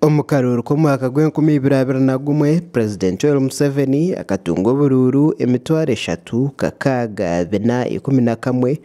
Omu karuru k'omwaka gw'enkumi ibiri abiri na gumwe, President Yoweri Museveni akatunga oburuuru 36,411,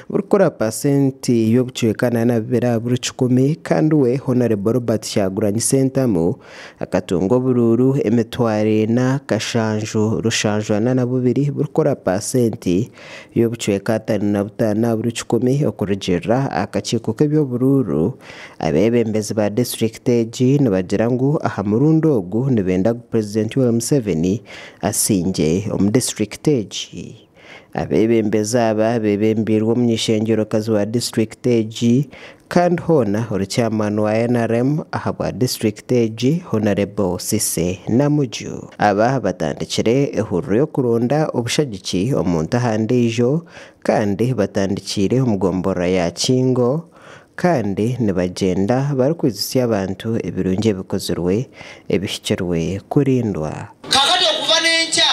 burikukora 82%, kandi we Honorable Robert Kyagulanyi Ssentamu akatunga oburuuru 4742, burikukora 55.5%. Okurugiirira akakiiko k'eby'oburuuru, abeebembezi ba disiturikiti egi nibagira ngu aha murundi ogu nibenda ngu President Yoweri Museveni asingye omu disiturikiti egi. Abeebembezi aba bebembeirwe omuny'eishengyerokazi wa disiturikiti egi kandi hoona ori chairman wa NRM ahabwa disiturikiti egi, Honorable Cissy Namuju. Aba batandikire ehururu y'okuronda obushagiki omuntu aha ndiijo, kandi batandikiire omu gomborora ya Kingo, kandi nibagyenda barikwizusya abantu ebirungi ebikozirwe ebihikirwe kurindwa. Kakati okuva n'enkya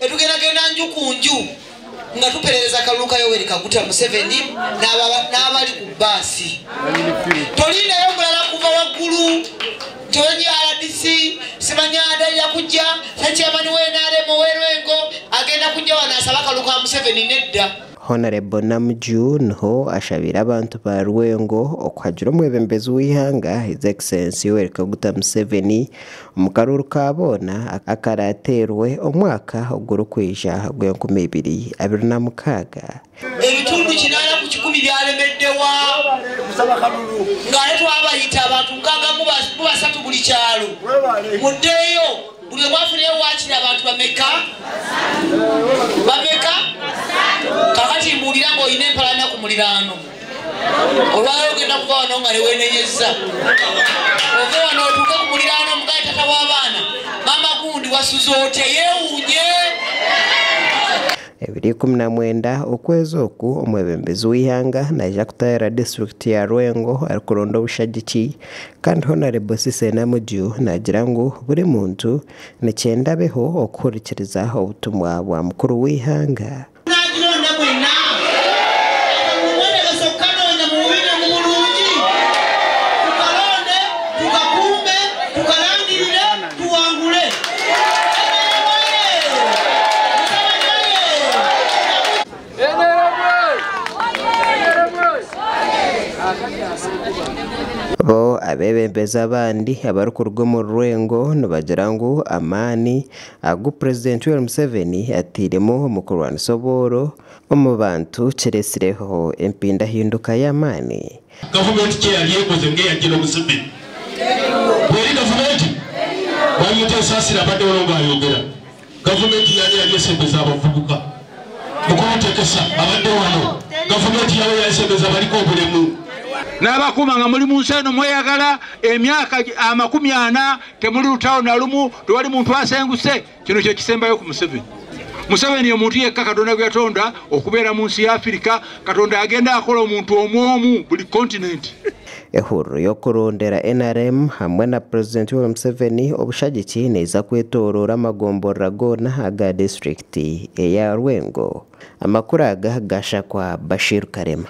etugendagenda nju ku nju nga tuperereza akalulu ka Yoweri Kaguta Museveni n'abali ku bbaasi. Tolindayo omulala kuva waggulu nti RDC simanya adalira kujja, chairman w'NRM ow'e Lwengo agenda kujja wano asaba akalulu ka Museveni. Nedda. Honorable Namuju niho ashabire abantu ba Rwengo okuhagira omwebembezi w'eihanga, His Excellency Yoweri Kaguta Museveni, omu karuru ka boona akarateerwe omwaka ogurikwija gw'enkumi ibiri abiri na mukaaga. Ebitundu 80% byalemeddewa, ng'ate twabayita abantu 63 buli kyalo. Muddeeyo buli omu afuneyo waakiri abantu bameka bameka. Kakati mbuulira ng'olina empalana ku muliraano, olwaleero ogenda kuva wano nga neweenenyezza, ove wano otuuke ku muliraano omugaye, tata w'abaana, maama gundi, wasuze otya? Yeewuunye. 2019 okwezi oku, omwebembezi w'eihanga naija kutahira disiturikiti ya Rwengo arikuronda obushagiki, kandi Honorable Cissy Namuju nagira ngu buri muntu nikyenda abeho okuhurikiriza obutumwa bwa mukuru w'eihanga. Nagironda mwenna akalulu sokanoonya mu bubi ne mu bulungi, tukalonde, tukakuume, tukalangirire, tuwangule. Bo abeebembezi abandi abarikuruga omu Rwengo nibagira ngu amaani agu President Yoweri Museveni atiiremu omu kurwanisa obworo omu bantu kiresireho empindahinduka y'amaani. Gavumenti kyeyali ekoze ng'eyagira Museveni bweri gavumenti bamuyita Ensaasira, abadde wano ng'ayogera. Gavumenti yali yali esembeza abavubuka mukubatekesa, abadde wano. Gavumenti yali yasembeza abaliko obulemu. N'abakuuma nga muli mu nsi eno mweyagala emyaka 40, temuli lutalo na lumu, tewali muntu asenguse. Kino kye kisembayo ku Museveni. Museveni ye muntu yekka Katonda gwe yatonda okubeera mu nsi ya Afirika. Katonda agenda akola omuntu omu buli continent. Ehururu y'okurondera NRM hamwe na President Yoweri Museveni obushagiki neeza kwetooroora amagomborora goona aga disiturikiti eya Rwengo. Amakuru aga gashakwa Bashir Karema.